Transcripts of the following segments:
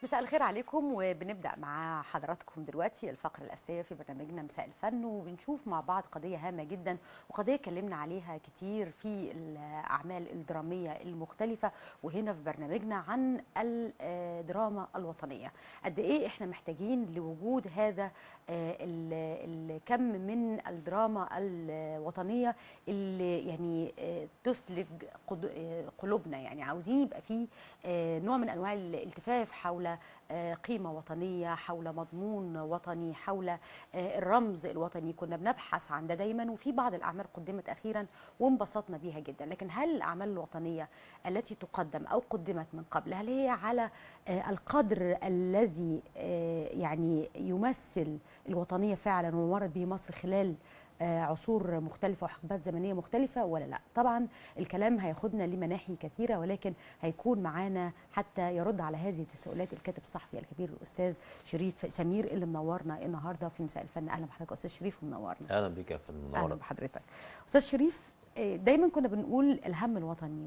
مساء الخير عليكم، وبنبدأ مع حضراتكم دلوقتي الفقرة الأساسية في برنامجنا مساء الفن، وبنشوف مع بعض قضية هامة جدا وقضية اتكلمنا عليها كتير في الأعمال الدرامية المختلفة، وهنا في برنامجنا عن الدراما الوطنية. قد إيه إحنا محتاجين لوجود هذا الكم من الدراما الوطنية اللي يعني تثلج قلوبنا. يعني عاوزين يبقى فيه نوع من أنواع الالتفاف حول قيمة وطنية، حول مضمون وطني، حول الرمز الوطني. كنا بنبحث عن ده دايما، وفي بعض الأعمال قدمت أخيرا وانبسطنا بيها جدا. لكن هل الأعمال الوطنية التي تقدم أو قدمت من قبل هل هي على القدر الذي يعني يمثل الوطنية فعلا ومرت به مصر خلال عصور مختلفة وحقبات زمنية مختلفة ولا لا؟ طبعا الكلام هياخدنا لمناحي كثيرة، ولكن هيكون معانا حتى يرد على هذه التساؤلات الكاتب الصحفي الكبير الأستاذ شريف سمير اللي منورنا النهارده في مساء الفن. أهلا بحضرتك أستاذ شريف ومنورنا. أهلا بك يا فندم. أهلا بحضرتك أستاذ شريف. دايما كنا بنقول الهم الوطني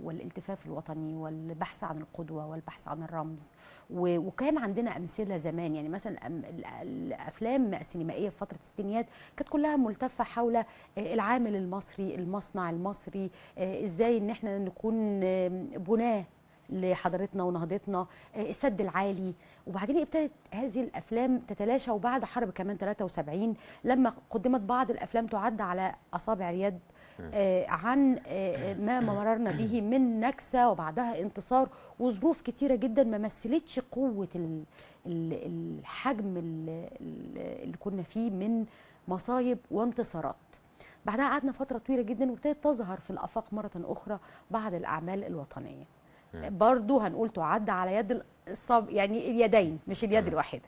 والالتفاف الوطني والبحث عن القدوة والبحث عن الرمز، وكان عندنا أمثلة زمان. يعني مثلا الأفلام السينمائية في فترة الستينيات كانت كلها ملتفة حول العامل المصري، المصنع المصري، إزاي إن احنا نكون بناه لحضارتنا ونهضتنا، السد العالي. وبعدين ابتدت هذه الافلام تتلاشى، وبعد حرب كمان 73 لما قدمت بعض الافلام تعد على اصابع اليد عن ما مررنا به من نكسه وبعدها انتصار وظروف كتيرة جدا ما مثلتش قوة الحجم اللي كنا فيه من مصايب وانتصارات. بعدها قعدنا فترة طويلة جدا، وابتدت تظهر في الافاق مرة اخرى بعض الاعمال الوطنية، برضو هنقول تعد على يد يعني اليدين مش اليد الواحدة.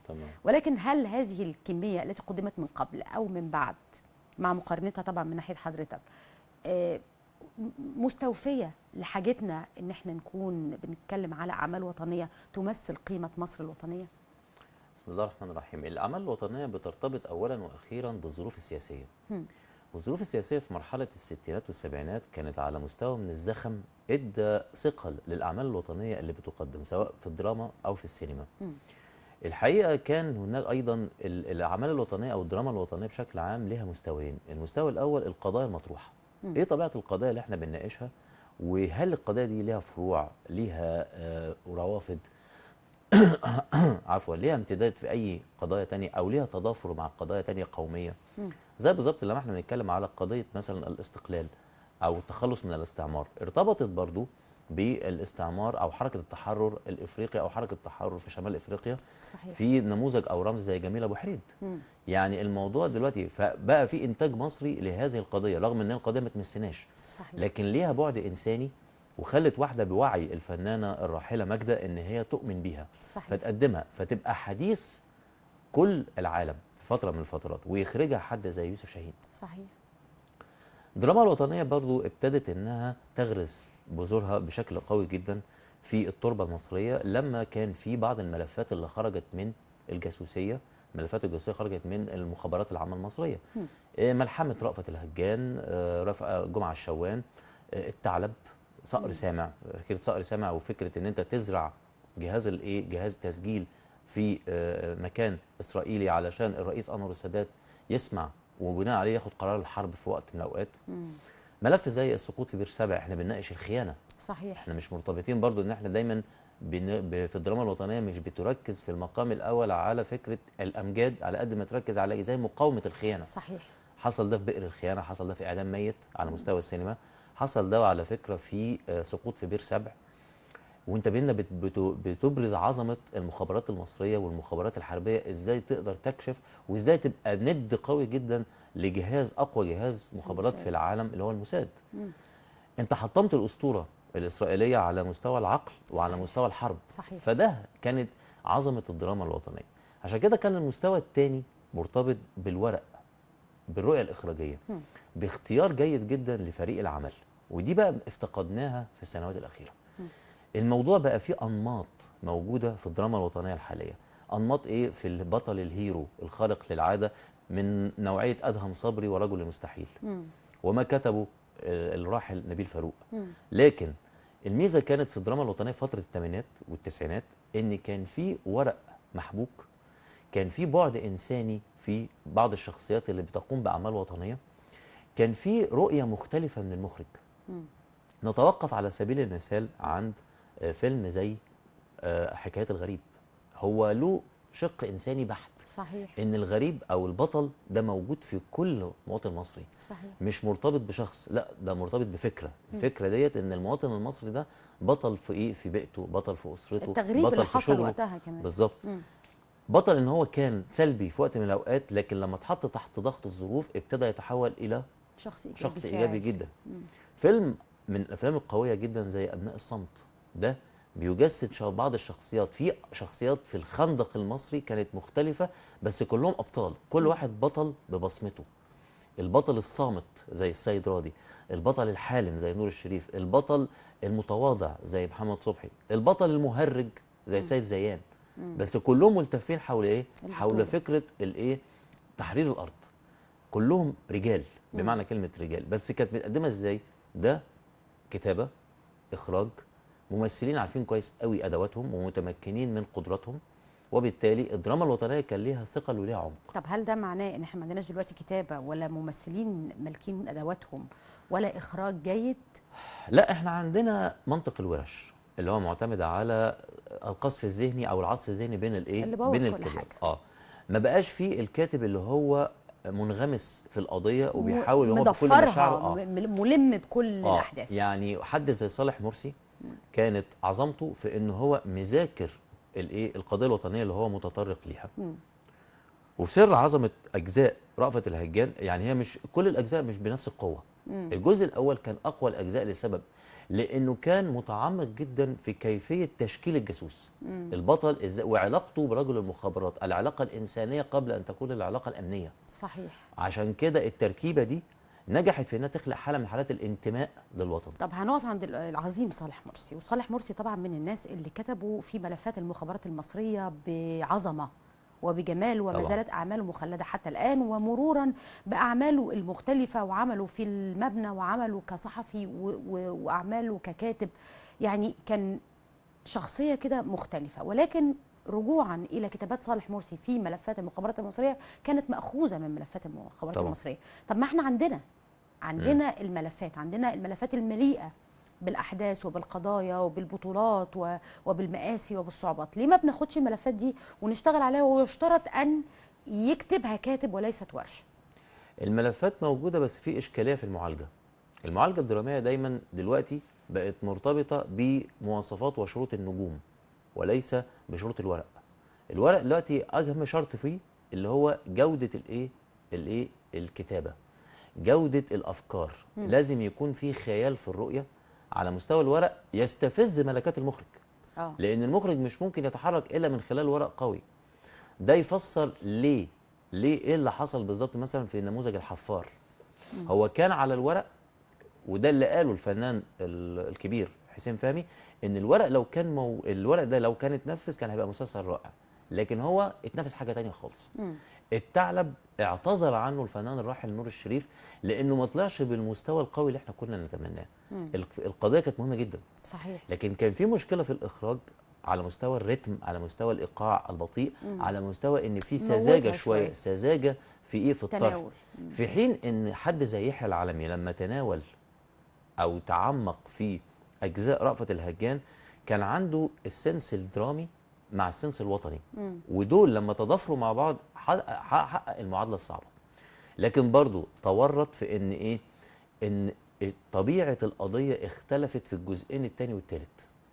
ولكن هل هذه الكمية التي قدمت من قبل أو من بعد مع مقارنتها طبعا من ناحية حضرتك مستوفية لحاجتنا إن احنا نكون بنتكلم على أعمال وطنية تمثل قيمة مصر الوطنية؟ بسم الله الرحمن الرحيم. الأعمال الوطنية بترتبط أولا وأخيرا بالظروف السياسية. والظروف السياسية في مرحلة الستينات والسبعينات كانت على مستوى من الزخم ادى ثقل للأعمال الوطنية اللي بتقدم سواء في الدراما أو في السينما. الحقيقة كان هناك أيضا الأعمال الوطنية أو الدراما الوطنية بشكل عام لها مستويين. المستوى الأول القضايا المطروحة. إيه طبيعة القضايا اللي احنا بنناقشها؟ وهل القضايا دي ليها فروع، ليها روافد عفوا، ليها امتداد في أي قضايا تانية أو ليها تضافر مع قضايا تانية قومية؟ زي بالظبط لما احنا بنتكلم على قضية مثلا الاستقلال أو التخلص من الاستعمار، ارتبطت برضو بالاستعمار أو حركة التحرر الإفريقي أو حركة التحرر في شمال إفريقيا. صحيح. في نموذج أو رمز زي جميل أبو حريد. يعني الموضوع دلوقتي فبقى في إنتاج مصري لهذه القضية رغم إن القضية ما تمسناش. صحيح. لكن ليها بعد إنساني، وخلت واحدة بوعي الفنانة الراحلة ماجدة إن هي تؤمن بيها. صحيح. فتقدمها فتبقى حديث كل العالم في فترة من الفترات، ويخرجها حد زي يوسف شاهين. صحيح. الدراما الوطنية برضو ابتدت إنها تغرس بذورها بشكل قوي جدا في التربة المصرية لما كان في بعض الملفات اللي خرجت من الجاسوسية، ملفات الجاسوسية خرجت من المخابرات العامة المصرية. ملحمة رأفت الهجان، رفقة جمعة الشوان، الثعلب، صقر سامع. فكرة صقر سامع وفكرة إن أنت تزرع جهاز الإيه، جهاز تسجيل في مكان إسرائيلي علشان الرئيس أنور السادات يسمع وبناء عليه ياخد قرار الحرب في وقت من الأوقات. ملف زي السقوط في بير سبع، احنا بنناقش الخيانة. صحيح. احنا مش مرتبطين برضو ان احنا دايما في الدراما الوطنية مش بتركز في المقام الأول على فكرة الأمجاد على قد ما تركز على زي مقاومة الخيانة. صحيح. حصل ده في بئر الخيانة، حصل ده في إعدام ميت على مستوى السينما، حصل ده على فكرة في سقوط في بير سبع. وانت بينا بتبرز عظمة المخابرات المصرية والمخابرات الحربية، ازاي تقدر تكشف وازاي تبقى ند قوي جدا لجهاز اقوى جهاز مخابرات في العالم اللي هو الموساد. انت حطمت الأسطورة الإسرائيلية على مستوى العقل وعلى صحيح. مستوى الحرب. صحيح. فده كانت عظمة الدراما الوطنية. عشان كده كان المستوى الثاني مرتبط بالورق، بالرؤية الإخراجية، باختيار جيد جدا لفريق العمل، ودي بقى افتقدناها في السنوات الأخيرة. الموضوع بقى فيه أنماط موجودة في الدراما الوطنية الحالية. أنماط إيه؟ في البطل الهيرو الخارق للعادة من نوعية أدهم صبري ورجل المستحيل، وما كتبه الراحل نبيل فاروق. لكن الميزة كانت في الدراما الوطنية في فترة الثمانينات والتسعينات ان كان في ورق محبوك، كان في بعد انساني في بعض الشخصيات اللي بتقوم باعمال وطنية، كان في رؤية مختلفة من المخرج. نتوقف على سبيل المثال عند فيلم زي حكايات الغريب. هو له شق انساني بحت. صحيح. ان الغريب او البطل ده موجود في كل مواطن مصري. صحيح. مش مرتبط بشخص، لا ده مرتبط بفكره. الفكرة ديت ان المواطن المصري ده بطل في ايه؟ في بيئته، بطل في اسرته، التغريب بطل اللي في حصل شغله. وقتها كمان. بالظبط. بطل ان هو كان سلبي في وقت من الاوقات، لكن لما اتحط تحت ضغط الظروف ابتدى يتحول الى شخص ايجابي، شخص ايجابي جدا. فيلم من الافلام القوية جدا زي ابناء الصمت، ده بيجسد بعض الشخصيات. في شخصيات في الخندق المصري كانت مختلفة، بس كلهم أبطال، كل واحد بطل ببصمته. البطل الصامت زي السيد راضي، البطل الحالم زي نور الشريف، البطل المتواضع زي محمد صبحي، البطل المهرج زي سيد زيان. بس كلهم ملتفين حول إيه؟ حول فكرة الإيه؟ تحرير الأرض. كلهم رجال بمعنى كلمة رجال. بس كانت متقدمة إزاي؟ ده كتابة، إخراج، ممثلين عارفين كويس قوي ادواتهم ومتمكنين من قدراتهم، وبالتالي الدراما الوطنية كان ليها ثقل وليها عمق. طب هل ده معناه ان احنا ما عندناش دلوقتي كتابه ولا ممثلين مالكين ادواتهم ولا اخراج جيد؟ لا، احنا عندنا منطق الورش اللي هو معتمد على القصف الذهني او العصف الذهني بين الايه؟ اللي بوظ بين كل حاجة. ما بقاش فيه الكاتب اللي هو منغمس في القضية وبيحاول هو بكل مشاعره ملم بكل الاحداث. يعني حد زي صالح مرسي كانت عظمته في ان هو مذاكر الايه؟ القضية الوطنية اللي هو متطرق ليها. وسر عظمه اجزاء رأفت الهجان، يعني هي مش كل الاجزاء مش بنفس القوة. الجزء الاول كان اقوى الاجزاء لسبب، لانه كان متعمق جدا في كيفية تشكيل الجاسوس. البطل ازاي وعلاقته برجل المخابرات، العلاقة الانسانية قبل ان تكون العلاقة الامنية. صحيح. عشان كده التركيبة دي نجحت في انها تخلق حاله من حالات الانتماء للوطن. طب هنقف عند العظيم صالح مرسي. وصالح مرسي طبعا من الناس اللي كتبوا في ملفات المخابرات المصرية بعظمة وبجمال، وما زالت اعماله مخلده حتى الان، ومرورا باعماله المختلفة وعمله في المبنى وعمله كصحفي واعماله ككاتب. يعني كان شخصية كده مختلفة. ولكن رجوعا الى كتابات صالح مرسي في ملفات المخابرات المصرية كانت ماخوذة من ملفات المخابرات المصرية. طب ما احنا عندنا الملفات، عندنا الملفات المليئة بالاحداث وبالقضايا وبالبطولات وبالمآسي وبالصعوبات. ليه ما بناخدش الملفات دي ونشتغل عليها، ويشترط ان يكتبها كاتب وليست ورشه؟ الملفات موجودة، بس في اشكالية في المعالجة. المعالجة الدرامية دايما دلوقتي بقت مرتبطة بمواصفات وشروط النجوم وليس بشروط الورق. الورق دلوقتي اهم شرط فيه اللي هو جوده الايه الكتابة، جوده الافكار. لازم يكون في خيال في الرؤية على مستوى الورق يستفز ملكات المخرج. لان المخرج مش ممكن يتحرك الا من خلال ورق قوي. ده يفسر ليه ايه اللي حصل بالظبط مثلا في نموذج الحفار. هو كان على الورق، وده اللي قاله الفنان الكبير حسين فهمي، ان الورق لو كان الورق ده لو كان اتنفذ كان هيبقى مسلسل رائع، لكن هو اتنفذ حاجة تانية خالص. الثعلب اعتذر عنه الفنان الراحل نور الشريف لانه ما طلعش بالمستوى القوي اللي احنا كنا نتمناه. القضية كانت مهمة جدا. صحيح. لكن كان في مشكلة في الاخراج على مستوى الريتم، على مستوى الايقاع البطيء، على مستوى ان في سذاجة شوية، سذاجة في ايه، في الطرح. في حين ان حد زي يحيى العالمي لما تناول او تعمق في اجزاء رأفت الهجان كان عنده ال sense الدرامي مع ال sense الوطني، ودول لما تضافروا مع بعض حقق المعادلة الصعبة. لكن برضو تورط في ان ايه، ان طبيعة القضية اختلفت في الجزئين الثاني والثالث.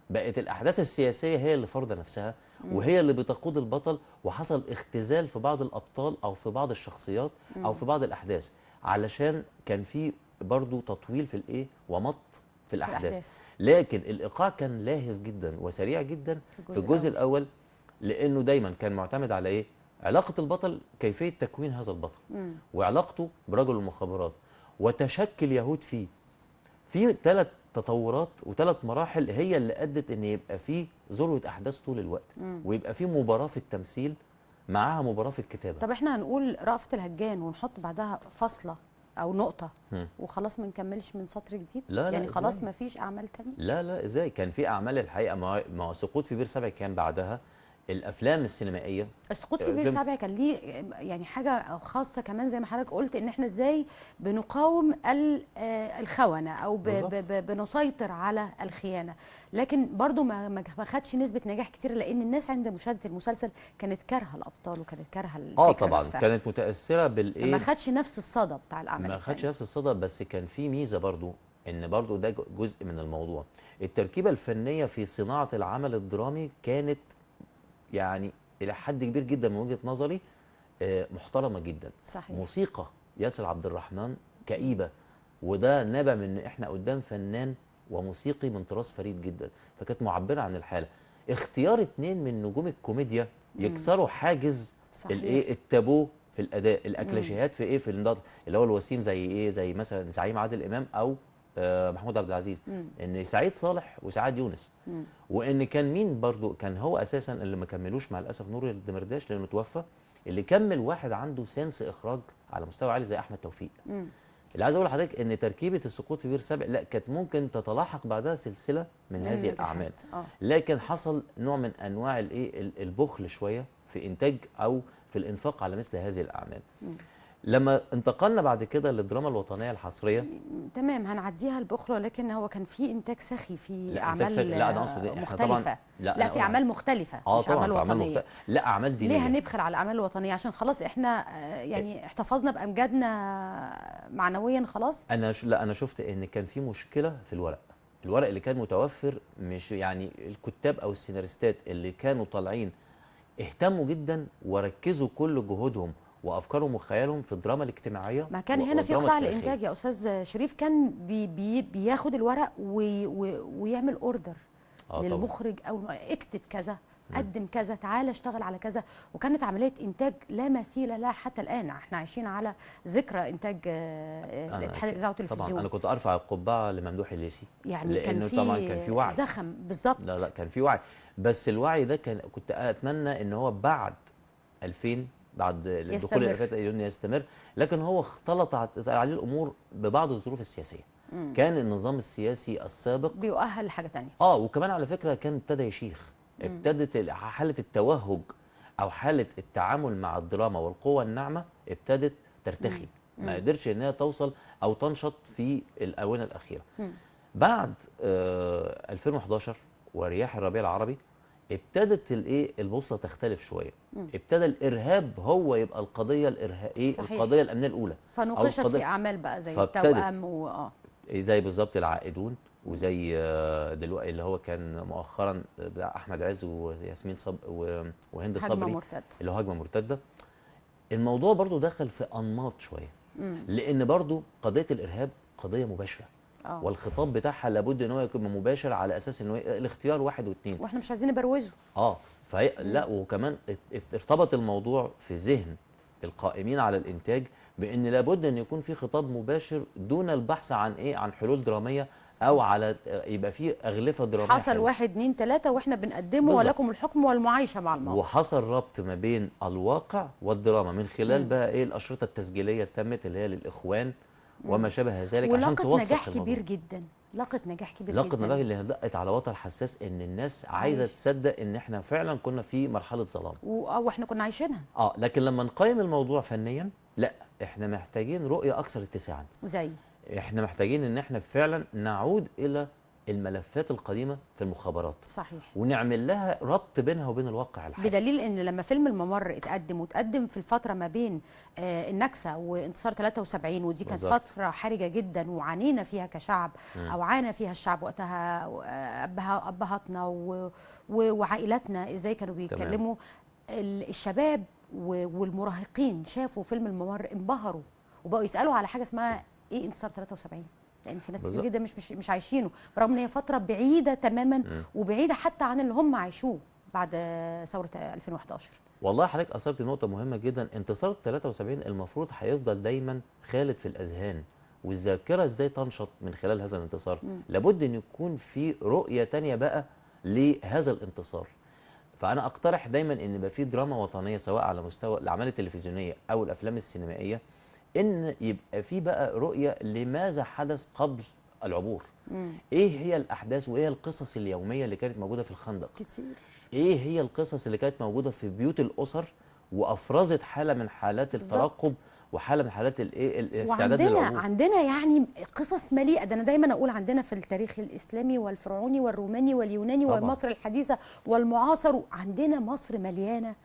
بقت الاحداث السياسية هي اللي فرض نفسها وهي اللي بتقود البطل، وحصل اختزال في بعض الابطال او في بعض الشخصيات او في بعض الاحداث، علشان كان في برضو تطويل في الايه ومط في الاحداث. لكن الايقاع كان لاهز جدا وسريع جدا في الجزء الاول، لانه دايما كان معتمد على ايه، علاقة البطل، كيفية تكوين هذا البطل وعلاقته برجل المخابرات وتشكل يهود فيه. في 3 تطورات وثلاث مراحل هي اللي ادت ان يبقى فيه ذروة احداث طول الوقت، ويبقى فيه مباراة في التمثيل معاها مباراة في الكتابة. طب احنا هنقول رأفت الهجان ونحط بعدها فاصلة او نقطة وخلاص ما نكملش من سطر جديد؟ لا يعني لا خلاص ما فيش اعمال تانية؟ لا لا ازاي، كان في اعمال الحقيقة. ما سقوط في بير سبع كان بعدها الافلام السينمائية. السقوط في بير سبع كان ليه يعني حاجة خاصة كمان زي ما حضرتك قلت، ان احنا ازاي بنقاوم الخونة او بنسيطر على الخيانة، لكن برضو ما خدش نسبه نجاح كتير، لان الناس عند مشاهده المسلسل كانت كارهه الابطال وكانت كارهه الفكرة طبعا نفسها. كانت متاثرة بالايه، ما خدش نفس الصدى بتاع الاعمال، ما خدش نفس الصدى. بس كان في ميزة برضو، ان برضو ده جزء من الموضوع، التركيبة الفنية في صناعة العمل الدرامي كانت يعني الى حد كبير جدا من وجهه نظري محترمه جدا. صحيح. موسيقى ياسر عبد الرحمن كئيبة، وده نابع من ان احنا قدام فنان وموسيقي من طراز فريد جدا، فكانت معبرة عن الحالة. اختيار اتنين من نجوم الكوميديا يكسروا حاجز الايه التابو في الاداء، الاكلاشيهات في ايه، في النضال اللي هو الوسيم، زي ايه، زي مثلا زعيم عادل امام او محمود عبد العزيز، ان سعيد صالح وسعاد يونس. وان كان مين برضو كان هو اساسا اللي ما كملوش مع الاسف، نور الدمرداش لانه توفى، اللي كمل واحد عنده sense اخراج على مستوى عالي زي احمد توفيق. اللي عايز اقول لحضرتك ان تركيبه السقوط في بير سبع لا كانت ممكن تتلاحق بعدها سلسلة من هذه الاعمال، لكن حصل نوع من انواع الايه البخل شوية في انتاج او في الانفاق على مثل هذه الاعمال. لما انتقلنا بعد كده للدراما الوطنية الحصريه، تمام هنعديها البخل، ولكن هو كان في انتاج سخي في اعمال لا انا اقصد مختلفة، لا في اعمال مختلفة مش اعمال وطنية، لا اعمال دينية. ليه هنبخل على الاعمال الوطنية؟ عشان خلاص احنا يعني احتفظنا بامجادنا معنويا خلاص. انا انا شفت ان كان في مشكلة في الورق، الورق اللي كان متوفر مش يعني الكتاب او السيناريستات اللي كانوا طالعين اهتموا جدا وركزوا كل جهودهم وافكارهم وخيالهم في الدراما الاجتماعية. ما كان هنا في قطاع الانتاج يا استاذ شريف كان بي بي بياخد الورق ويعمل order للمخرج او اكتب كذا، قدم كذا، تعالى اشتغل على كذا، وكانت عملية انتاج لا مثيل لها حتى الان. احنا عايشين على ذكرى انتاج الاتحاد الاذاعة والتلفزيون. طبعا انا كنت ارفع القبعة لممدوح الليثي، يعني كان في طبعا كان في وعي زخم بالظبط. لا لا كان في وعي، بس الوعي ده كان كنت اتمنى ان هو بعد 2000 بعد الدخول الى يستمر، لكن هو اختلط عليه الامور ببعض الظروف السياسية. كان النظام السياسي السابق بيؤهل لحاجة ثانية. وكمان على فكرة كان ابتدى يشيخ، ابتدت حاله التوهج او حاله التعامل مع الدراما والقوه الناعمة ابتدت ترتخي، ما قدرتش انها توصل او تنشط في الاونة الاخيرة. بعد 2011 ورياح الربيع العربي ابتدت الايه البوصلة تختلف شوية. ابتدى الارهاب هو يبقى القضية الارهابية، القضية الامنية الاولى، فنوقشت في اعمال بقى زي التوأم و زي بالظبط العائدون، وزي دلوقتي اللي هو كان مؤخرا احمد عز وياسمين وهند صبري، هجمة مرتدة، اللي هو هجمة مرتدة. الموضوع برضو دخل في انماط شوية، لان برضو قضية الارهاب قضية مباشرة، والخطاب بتاعها لابد ان هو يكون مباشر على اساس ان هو الاختيار 1 و2، واحنا مش عايزين نبروزه. فهي لا، وكمان ارتبط الموضوع في ذهن القائمين على الانتاج بان لابد ان يكون في خطاب مباشر دون البحث عن ايه، عن حلول درامية او على يبقى في اغلفه درامية. حصل 1 2 3 واحنا بنقدمه ولكم الحكم والمعايشه مع الموقف. وحصل ربط ما بين الواقع والدراما من خلال بقى ايه الاشرطة التسجيليه اللي تمت اللي هي للاخوان وما شابه ذلك، عشان توثق نجاح كبير جدا. لقت نجاح كبير جدا، لقت نجاح اللي دقت على وتر حساس، ان الناس عايزه تصدق ان احنا فعلا كنا في مرحلة ظلام واحنا كنا عايشينها. لكن لما نقيم الموضوع فنيا لا، احنا محتاجين رؤية اكثر اتساعا. زي احنا محتاجين ان احنا فعلا نعود الى الملفات القديمة في المخابرات. صحيح. ونعمل لها ربط بينها وبين الواقع الحالي. بدليل ان لما فيلم الممر اتقدم، وتقدم في الفترة ما بين النكسه وانتصار 73، ودي كانت فترة حرجه جدا وعانينا فيها كشعب، او عانى فيها الشعب وقتها، ابهاتنا وعائلاتنا ازاي كانوا بيتكلموا. الشباب والمراهقين شافوا فيلم الممر انبهروا وبقوا يسالوا على حاجة اسمها ايه انتصار 73، لان في ناس كتير جدا مش عايشينه، برغم ان هي فترة بعيدة تماما وبعيدة حتى عن اللي هم عايشوه بعد ثورة 2011. والله حضرتك اثرت نقطة مهمة جدا. انتصار 73 المفروض هيفضل دايما خالد في الاذهان والذاكرة، ازاي تنشط من خلال هذا الانتصار؟ لابد ان يكون في رؤية ثانية بقى لهذا الانتصار. فانا اقترح دايما ان يبقى في دراما وطنية سواء على مستوى الاعمال التلفزيونية او الافلام السينمائية، ان يبقى في بقى رؤية لماذا حدث قبل العبور. ايه هي الاحداث وايه القصص اليومية اللي كانت موجودة في الخندق كتير. ايه هي القصص اللي كانت موجودة في بيوت الاسر وافرزت حاله من حالات الترقب وحاله من حالات الايه الاستعداد للعبور. عندنا يعني قصص مليئة. ده انا دايما اقول عندنا في التاريخ الاسلامي والفرعوني والروماني واليوناني طبعا. ومصر الحديثة والمعاصر، عندنا مصر مليانة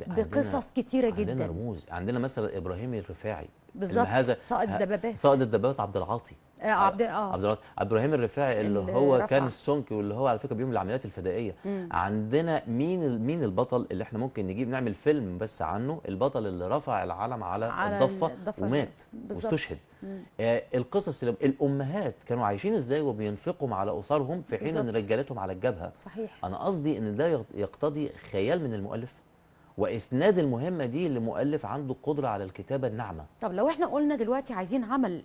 بقصص كتيرة جدا. عندنا رموز، عندنا مثلا ابراهيم الرفاعي بالظبط، سائد الدبابات، سائد الدبابات عبد العاطي، عبد العاطي، ابراهيم الرفاعي اللي هو كان السونكي واللي هو على فكرة بيوم العمليات الفدائيه. عندنا مين البطل اللي احنا ممكن نجيب نعمل فيلم بس عنه، البطل اللي رفع العلم على الضفة ومات واستشهد. القصص اللي الامهات كانوا عايشين ازاي وبينفقوا على اسرهم في حين ان رجالتهم على الجبهة. صحيح. انا قصدي ان ده يقتضي خيال من المؤلف واسناد المهمة دي لمؤلف عنده قدره على الكتابة الناعمة. طب لو احنا قلنا دلوقتي عايزين عمل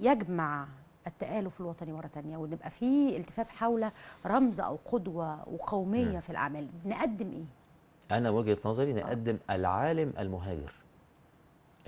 يجمع التآلف الوطني مرة تانية ونبقى فيه التفاف حول رمز أو قدوة وقومية في الأعمال، نقدم إيه؟ أنا وجهة نظري نقدم العالم المهاجر،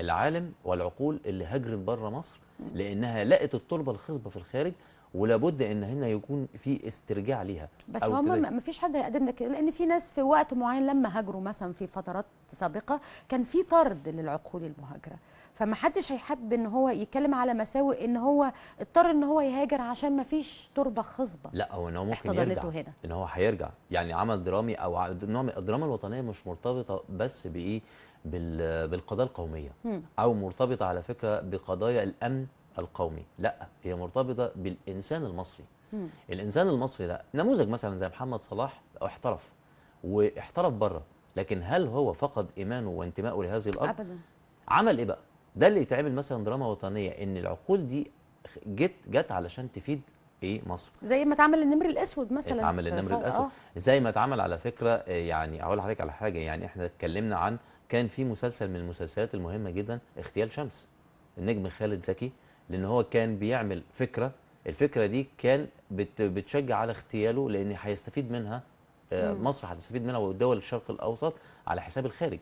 العالم والعقول اللي هاجرت بره مصر لأنها لقت التربة الخصبة في الخارج، ولابد ان هنا يكون في استرجاع ليها. بس هم ما فيش حد هيقدم لك، لان في ناس في وقت معين لما هاجروا مثلا في فترات سابقه كان في طرد للعقول المهاجره، فما حدش هيحب ان هو يتكلم على مساوئ ان هو اضطر ان هو يهاجر عشان ما فيش تربه خصبة. لا، هو ان هو ممكن يرجع هنا، ان هو هيرجع. يعني عمل درامي او نوع من الدراما الوطنية مش مرتبطة بس بايه، بالقضايا القومية او مرتبطة على فكرة بقضايا الامن القومي، لا، هي مرتبطة بالإنسان المصري. الإنسان المصري ده نموذج مثلا زي محمد صلاح، احترف واحترف بره، لكن هل هو فقد إيمانه وانتمائه لهذه الأرض؟ أبدا. عمل إيه بقى؟ ده اللي يتعمل مثلا دراما وطنية، إن العقول دي جت علشان تفيد إيه مصر، زي ما اتعمل النمر الأسود مثلا. اتعمل النمر الأسود، زي ما اتعمل على فكرة. يعني أقول لحضرتك على حاجة، يعني إحنا اتكلمنا عن كان في مسلسل من المسلسلات المهمة جدا، اغتيال شمس، النجم خالد زكي، لان هو كان بيعمل فكرة، الفكرة دي كان بتشجع على اغتياله لان هيستفيد منها مصر، هتستفيد منها ودول الشرق الاوسط على حساب الخارج.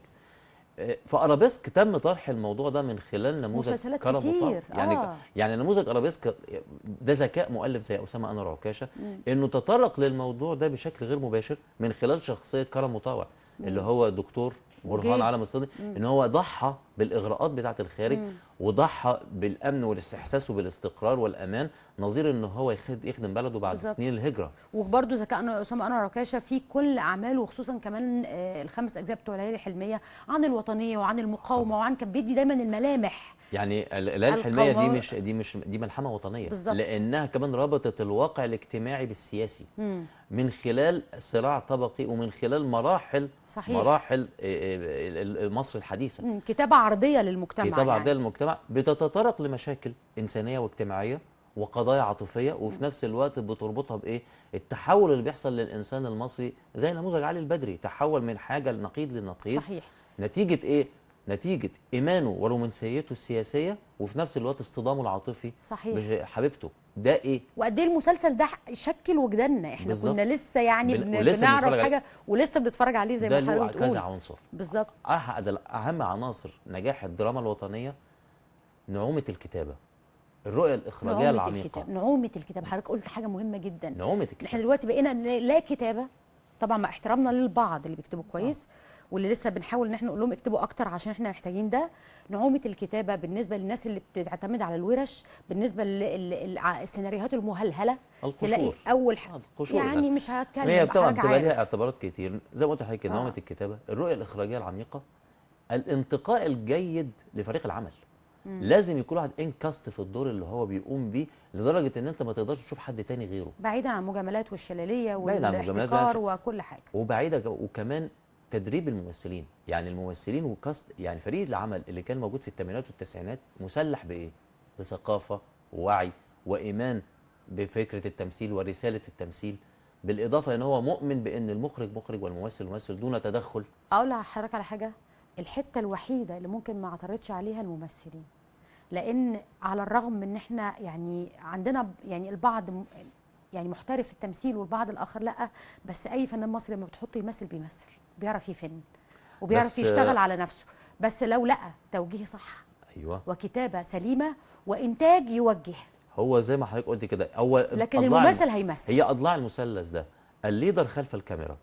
فارابيسك تم طرح الموضوع ده من خلال نموذج مسلسلات كتير. يعني يعني نموذج ارابيسك ده ذكاء مؤلف زي اسامة انور عكاشة، انه تطرق للموضوع ده بشكل غير مباشر من خلال شخصية كرم مطاوع اللي هو دكتور برهان عالم الصدق، ان هو ضحى بالاغراءات بتاعه الخارج وضحى بالامن والاستحساس وبالاستقرار والامان، نظير ان هو يخدم بلده بعد سنين الهجرة. وبرده ذكاء اسامة انور عكاشة في كل اعماله، وخصوصا كمان الخمس اجزاء بتوع ليالي الحلميه، عن الوطنية وعن المقاومة وعن كان بيدي دايما الملامح. يعني الليالي الحلميه دي مش دي ملحمة وطنية بالزبط. لانها كمان ربطت الواقع الاجتماعي بالسياسي من خلال صراع طبقي ومن خلال مراحل. صحيح. مراحل مصر الحديثة. كتابه عرضية للمجتمع، كتابه يعني. عرضية للمجتمع بتتطرق لمشاكل انسانيه واجتماعية وقضايا عاطفية، وفي نفس الوقت بتربطها بايه؟ التحول اللي بيحصل للانسان المصري، زي نموذج علي البدري، تحول من حاجة لنقيض لنقيض. صحيح. نتيجة ايه؟ نتيجة إيمانه ورومانسيته السياسية، وفي نفس الوقت اصطدامه العاطفي. صحيح. بحبيبته. ده إيه؟ وقد إيه المسلسل ده شكل وجداننا، إحنا بالزبط. كنا لسه يعني بنعرف حاجة ولسه بنتفرج عليه زي ما حضرتك بتقول. ده كذا عنصر. بالظبط. أهم عناصر نجاح الدراما الوطنية نعومة الكتابة، الرؤية الإخراجية العميقة. نعومة الكتابة، حضرتك قلت حاجة مهمة جدا. نعومة الكتابة. إحنا دلوقتي بقينا لا كتابة، طبعا مع احترامنا للبعض اللي بيكتبوا كويس واللي لسه بنحاول ان احنا نقول لهم اكتبوا اكتر عشان احنا محتاجين ده. نعومة الكتابة بالنسبة للناس اللي بتعتمد على الورش، بالنسبة للسيناريوهات المهلهله، تلاقي اول حاجة يعني مش هتكلم، هي طبعا بتبقى ليها اعتبارات كتير زي ما قلت لحضرتك. نعومة الكتابة، الرؤية الاخراجيه العميقة، الانتقاء الجيد لفريق العمل. لازم يكون واحد انكاست في الدور اللي هو بيقوم بيه لدرجة ان انت ما تقدرش تشوف حد تاني غيره، بعيدا عن المجاملات والشلاليه والاحتكار وكل حاجة، وبعيدة وكمان تدريب الممثلين. يعني الممثلين وكاست، يعني فريق العمل اللي كان موجود في الثمانينات والتسعينات مسلح بايه؟ بثقافة ووعي وايمان بفكره التمثيل ورسالة التمثيل، بالاضافة ان هو مؤمن بان المخرج مخرج والممثل ممثل دون تدخل. اقول لحضرتك على حاجة، الحتة الوحيدة اللي ممكن ما اعترضش عليها الممثلين، لان على الرغم من ان احنا يعني عندنا يعني البعض يعني محترف في التمثيل والبعض الاخر لا، بس اي فنان مصري لما بتحطه يمثل بيمثل، بيعرف يفن وبيعرف يشتغل على نفسه، بس لو لقى توجيه صح ايوه، وكتابه سليمة وانتاج يوجه. هو زي ما حضرتك قلت كده، هو لكن الممثل هيمثل. هي اضلاع المثلث ده، ال leader خلف الكاميرا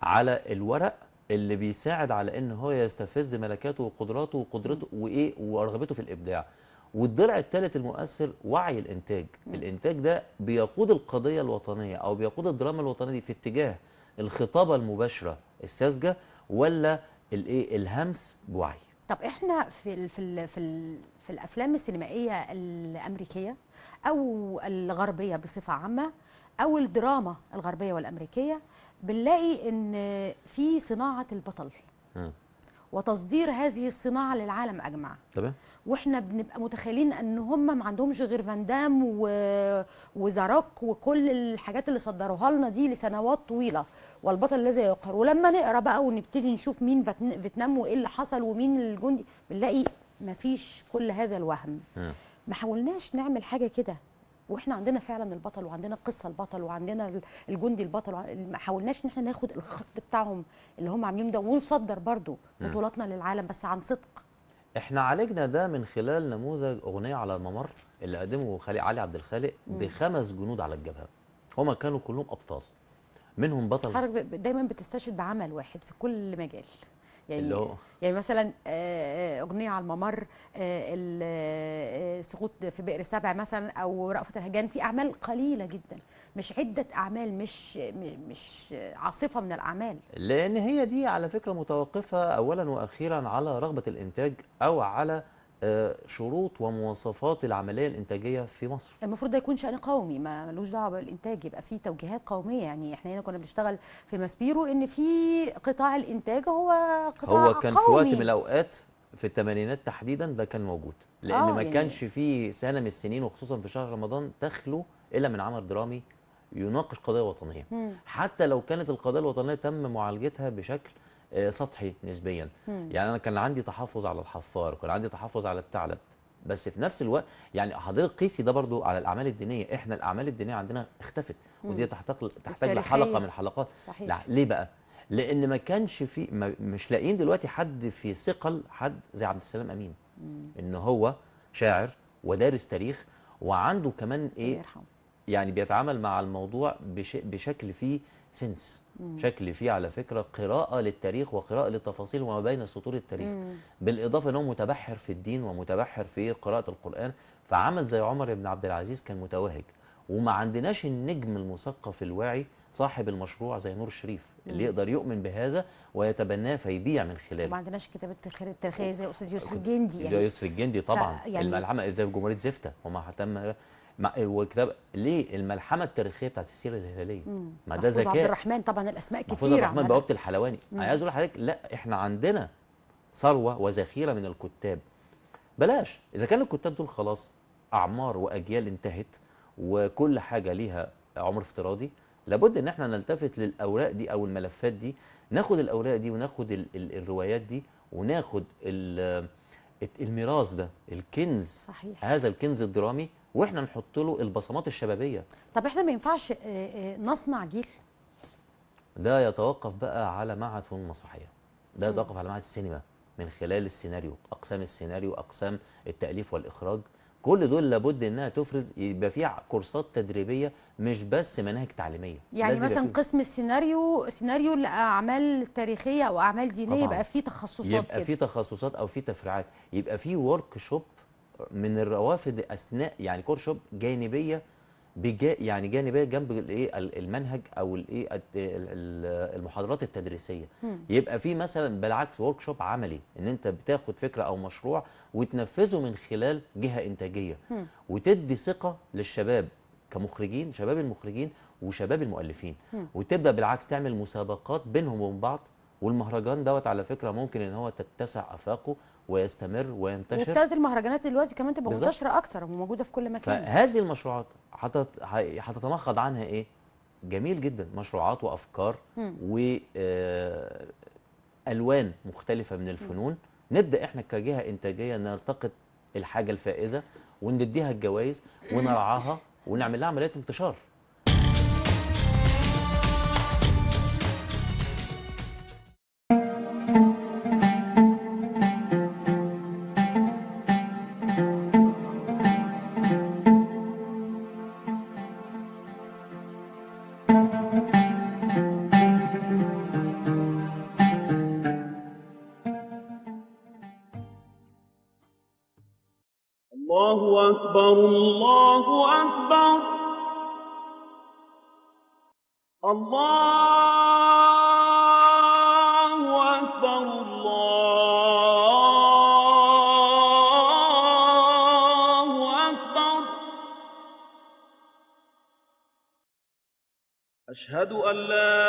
على الورق اللي بيساعد على ان هو يستفز ملكاته وقدراته وقدرته وايه ورغبته في الابداع. والضلع الثالث المؤثر وعي الانتاج. الانتاج ده بيقود القضية الوطنية او بيقود الدراما الوطنية دي في اتجاه الخطابة المباشرة الساذجه ولا الايه الهمس بوعي. طب احنا في ال في ال في, ال في الافلام السينمائية الامريكية او الغربية بصفة عامة او الدراما الغربية والامريكية بنلاقي ان في صناعة البطل وتصدير هذه الصناعة للعالم اجمع. تمام. واحنا بنبقى متخيلين ان هم ما عندهمش غير فان دام وزاروك وكل الحاجات اللي صدروها لنا دي لسنوات طويلة، والبطل الذي يقهر. ولما نقرا بقى ونبتدي نشوف مين فيتنام وايه اللي حصل ومين الجندي، بنلاقي ما فيش كل هذا الوهم. ما حاولناش نعمل حاجة كده واحنا عندنا فعلا البطل وعندنا قصة البطل وعندنا الجندي البطل، ما حاولناش ان احنا ناخد الخط بتاعهم اللي هم عاملينه ده ونصدر برضو بطولاتنا للعالم بس عن صدق. احنا عالجنا ده من خلال نموذج اغنية على الممر اللي قدمه علي عبد الخالق ب5 جنود على الجبهة، هما كانوا كلهم ابطال، منهم بطل. حضرتك دايما بتستشهد بعمل واحد في كل مجال، يعني اللي هو يعني مثلا اغنية على الممر، سقوط في بئر سبع مثلا، او رأفت الهجان. في اعمال قليله جدا، مش عده اعمال، مش عاصفة من الاعمال. لان هي دي على فكرة متوقفه اولا واخيرا على رغبة الانتاج او على شروط ومواصفات العملية الانتاجية في مصر. المفروض ده يكون شأن قومي، ما ملوش دعوه بالانتاج، يبقى فيه توجيهات قومية. يعني احنا هنا كنا بنشتغل في ماسبيرو ان في قطاع الانتاج هو قطاع هو كان قومي. في وقت من الاوقات في الثمانينات تحديدا ده كان موجود، لان ما يعني كانش في سنة من السنين وخصوصا في شهر رمضان تخلو الا من عمل درامي يناقش قضية وطنية، حتى لو كانت القضية الوطنية تم معالجتها بشكل سطحي نسبيا. يعني انا كان عندي تحفظ على الحفار، كان عندي تحفظ على الثعلب، بس في نفس الوقت يعني حضرتك قيسي ده برضو على الاعمال الدينية. احنا الاعمال الدينية عندنا اختفت، ودي تحتاج لحلقة من الحلقات. صحيح. ليه بقى؟ لان ما كانش في مش لاقيين دلوقتي حد في ثقل حد زي عبد السلام امين، ان هو شاعر ودارس تاريخ وعنده كمان ايه يعني بيتعامل مع الموضوع بشكل فيه سنس، شكل فيه على فكرة قراءة للتاريخ وقراءة للتفاصيل وما بين سطور التاريخ، بالإضافة أنه متبحر في الدين ومتبحر في قراءة القرآن. فعمل زي عمر بن عبد العزيز كان متوهج، وما عندناش النجم المثقف الواعي صاحب المشروع زي نور الشريف اللي يقدر يؤمن بهذا ويتبناه فيبيع من خلاله. وما عندناش كتابة التاريخية زي أستاذ يوسف الجندي. يعني يوسف الجندي طبعا يعني الملحمة زي جمهورية زفتة، وما تم وكتاب ليه الملحمة التاريخية بتاعت السيرة الهلالية. ما ده ذكاء. عبد الرحمن طبعا، الاسماء كتيرة. محفوظ عبد الرحمن، بوابه الحلواني. انا عايز اقول لحضرتك لا، احنا عندنا ثروة وذخيره من الكتاب. بلاش اذا كان الكتاب دول خلاص اعمار واجيال انتهت وكل حاجة ليها عمر افتراضي، لابد ان احنا نلتفت للاوراق دي او الملفات دي، ناخد الاوراق دي وناخد الروايات دي وناخد الميراث ده، الكنز. صحيح. هذا الكنز الدرامي، واحنا نحط له البصمات الشبابية. طب احنا ما ينفعش نصنع جيل؟ ده يتوقف بقى على معهد فنون المسرحية، ده يتوقف على معهد السينما من خلال السيناريو، اقسام السيناريو، اقسام التاليف والاخراج، كل دول لابد انها تفرز، يبقى فيها كورسات تدريبية مش بس مناهج تعليمية. يعني مثلا قسم السيناريو، سيناريو لاعمال تاريخية او اعمال دينية، يبقى فيه تخصصات، يبقى فيه تخصصات او فيه تفريعات، يبقى فيه workshop من الروافد اثناء، يعني workshop جانبيه يعني جانبيه جنب الايه المنهج او الايه المحاضرات التدريسيه. يبقى في مثلا بالعكس workshop عملي، ان انت بتاخد فكرة او مشروع وتنفذه من خلال جهة انتاجية، وتدي ثقة للشباب كمخرجين، شباب المخرجين وشباب المؤلفين، وتبدا بالعكس تعمل مسابقات بينهم وبين بعض. والمهرجان دوت على فكرة ممكن ان هو تتسع افاقه ويستمر وينتشر. وابتدت المهرجانات دلوقتي كمان تبقى منتشرة اكتر وموجودة في كل مكان. فهذه المشروعات هتتمخض عنها ايه؟ جميل جدا، مشروعات وافكار والوان مختلفة من الفنون. نبدا احنا كجهه انتاجية نلتقط الحاجة الفائزه ونديها الجوائز ونرعاها ونعمل لها عملية انتشار. الله أكبر الله أكبر الله أكبر الله أكبر. أشهد أن لا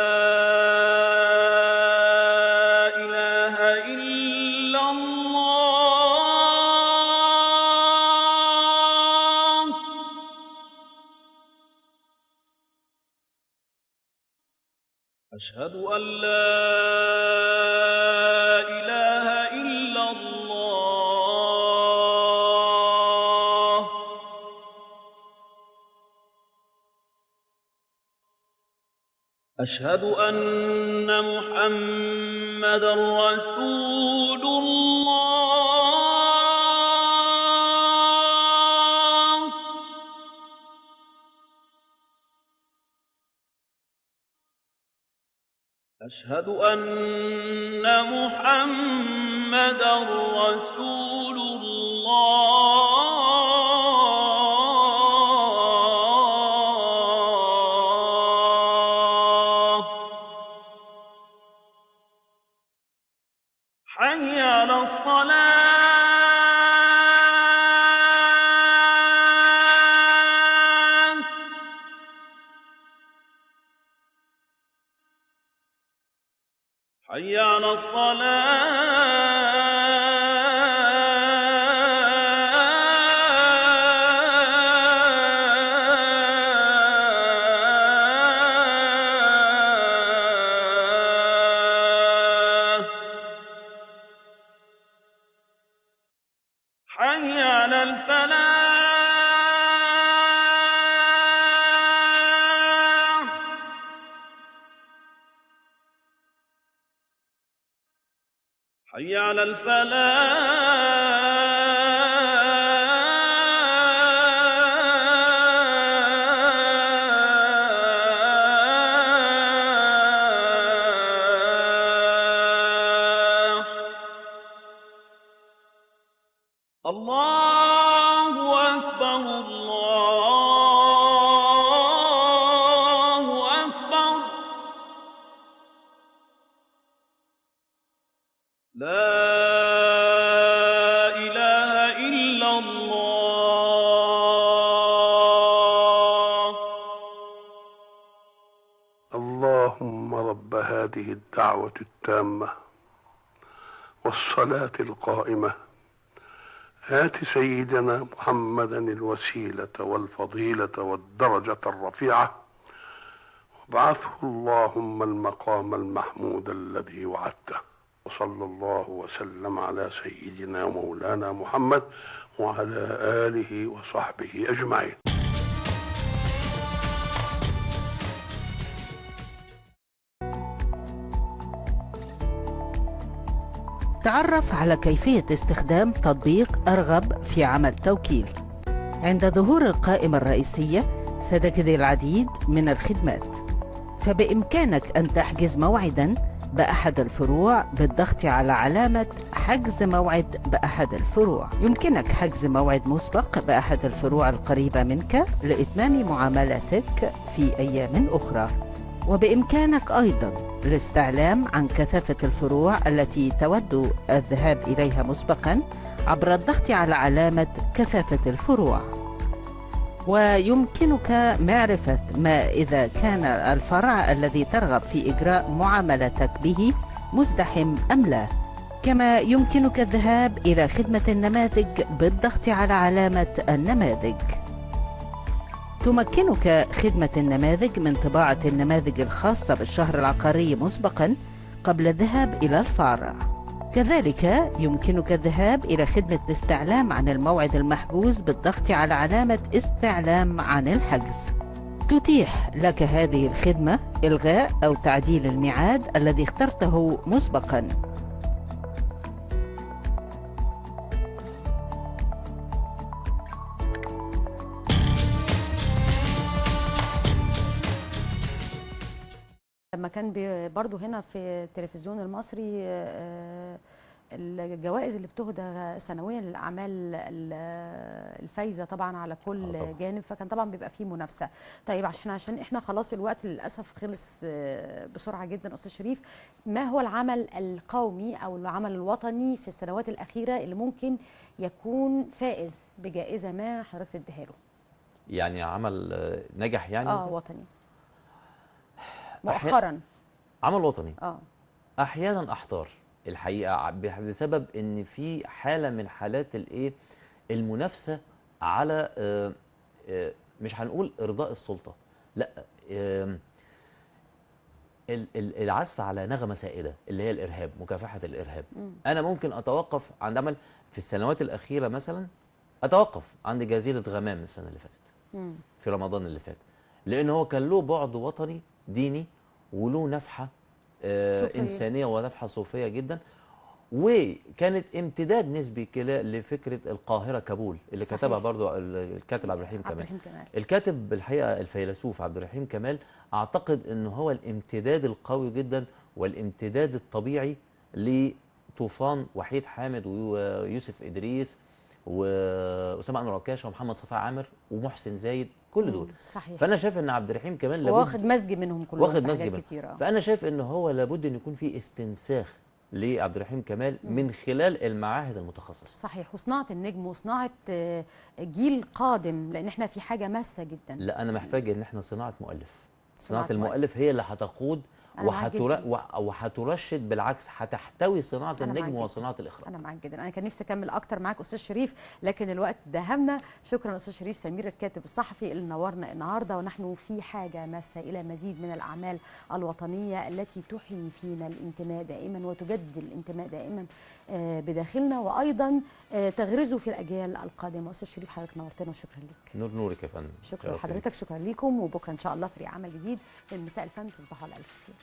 إله إلا الله. أشهد أن لا إله إلا الله. أشهد أن محمدًا رسول الله. أشهد أن محمدًا رسول الله. حي على الصلاة. حي على الصلاة. حي على الفلاح. حي على الفلاح. الله أكبر الله أكبر. لا إله إلا الله. اللهم رب هذه الدعوة التامة والصلاة القائمة، آت سيدنا محمدا الوسيلة والفضيلة والدرجة الرفيعة، وابعثه اللهم المقام المحمود الذي وعدته. وصلى الله وسلم على سيدنا مولانا محمد وعلى آله وصحبه أجمعين. تعرف على كيفية استخدام تطبيق أرغب في عمل توكيل. عند ظهور القائمة الرئيسية ستجد العديد من الخدمات، فبإمكانك أن تحجز موعدا بأحد الفروع بالضغط على علامة حجز موعد بأحد الفروع. يمكنك حجز موعد مسبق بأحد الفروع القريبة منك لإتمام معاملاتك في أيام أخرى. وبإمكانك أيضا الاستعلام عن كثافة الفروع التي تود الذهاب إليها مسبقا عبر الضغط على علامة كثافة الفروع. ويمكنك معرفة ما إذا كان الفرع الذي ترغب في إجراء معاملتك به مزدحم أم لا. كما يمكنك الذهاب إلى خدمة النماذج بالضغط على علامة النماذج. تمكنك خدمة النماذج من طباعة النماذج الخاصة بالشهر العقاري مسبقا قبل الذهاب إلى الفرع. كذلك يمكنك الذهاب إلى خدمة الاستعلام عن الموعد المحجوز بالضغط على علامة استعلام عن الحجز. تتيح لك هذه الخدمة إلغاء أو تعديل الميعاد الذي اخترته مسبقا. لما كان برضو هنا في التلفزيون المصري الجوائز اللي بتهدى سنويا للاعمال الفايزه طبعا على كل طبعاً. جانب، فكان طبعا بيبقى فيه منافسه. طيب عشان احنا خلاص الوقت للاسف خلص بسرعة جدا، استاذ شريف، ما هو العمل القومي او العمل الوطني في السنوات الاخيرة اللي ممكن يكون فائز بجائزة ما حضرتك تديها له؟ يعني عمل نجح يعني وطني مؤخرا. عمل وطني احيانا احتار الحقيقة، بسبب ان في حاله من حالات الايه المنافسة على مش هنقول ارضاء السلطة، لا، العزف على نغمة سائدة اللي هي الارهاب، مكافحة الارهاب. انا ممكن اتوقف عند عمل في السنوات الاخيرة مثلا، اتوقف عند جزيرة غمام السنة اللي فاتت في رمضان اللي فات، لان هو كان له بعد وطني ديني وله نفحة صوفية. انسانيه ونفحه صوفية جدا، وكانت امتداد نسبي كده لفكرة القاهرة كابول اللي كتبها برضو الكاتب عبد الرحيم كمال. الكاتب الحقيقة الفيلسوف عبد الرحيم كمال، اعتقد ان هو الامتداد القوي جدا والامتداد الطبيعي لطوفان وحيد حامد ويوسف ادريس واسامة انور عكاشة ومحمد صفاء عامر ومحسن زايد، كل دول. صحيح. فانا شايف ان عبد الرحيم كمال لابد واخد مزج منهم كلهم، واخد مزج منهم كتير. فانا شايف ان هو لابد ان يكون في استنساخ لعبد الرحيم كمال من خلال المعاهد المتخصصة. صحيح، وصناعة النجم وصناعة جيل قادم، لان احنا في حاجة ماسه جدا. لا، انا محتاج ان احنا صناعة مؤلف، صناعة المؤلف هي اللي هتقود وهترشد، بالعكس هتحتوي صناعة النجم وصناعة الاخراج. انا معاك جدا، انا كان نفسي اكمل اكتر معاك استاذ شريف، لكن الوقت دهمنا. شكرا استاذ شريف سمير الكاتب الصحفي اللي نورنا النهارده، ونحن في حاجة ماسه الى مزيد من الاعمال الوطنية التي تحيي فينا الانتماء دائما وتجدد الانتماء دائما بداخلنا، وايضا تغرزه في الاجيال القادمة. استاذ شريف حضرتك نورتنا وشكرا لك. نور نورك يا فندم. شكرا لحضرتك، شكرا لكم، وبكره ان شاء الله فريق عمل جديد من مساء الفن. تصبحوا على الف خير.